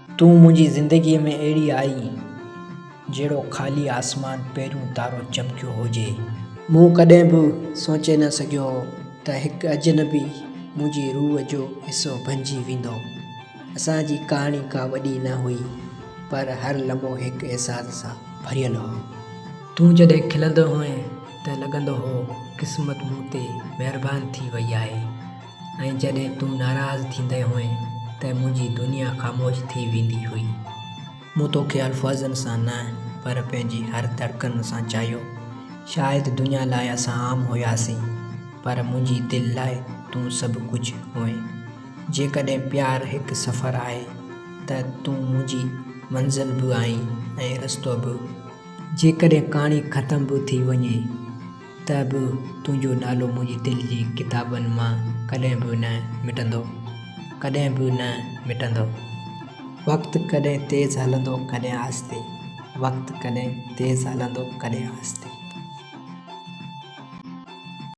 تون منهنجي زندگيء ۾ اهڙي آئين، جهڙو خالي آسمان پهريون تارو چمڪيو هجي. مون ڪڏهن به سوچي نه سگهيو هو ته هڪ اجنبي منهنجي روح جو حصو بنجي ويندو. اسان جي ڪهاڻي ڪا وڏي نه هئي، پر هر لمحو هڪ احساس سان ڀريل هو. تون جڏهن کلندو هئين ته لڳندو هو قسمت مون تي مهربان ٿي وئي آهي. ۽ جڏهن تون ناراض ٿيندي هئين ته منهنجي دنيا خاموش ٿي ويندي هئي. مون توکي الفاظن سان نه پر پنهنجي هر ڌڙڪن سان چاهيو. شايد دنيا لاء اسان عام هياسين پر منهنجي دل لاء تون سڀ ڪجهه هئين. جيڪڏهن پيار هڪ سفر آهي ته تون منهنجي منزل به آهين ۽ رستو به. جيڪڏهن ڪهاڻي ختم به ٿي وڃي. ته به تنهنجو نالو منهنجي دل جي ڪتابن مان ڪڏهن به نه مٽندو، ڪڏهن به نه مٽندو. وقت ڪڏهن تيز هلندو ڪڏهن آهستي، وقت ڪڏهن تيز هلندو ڪڏهن آهستي.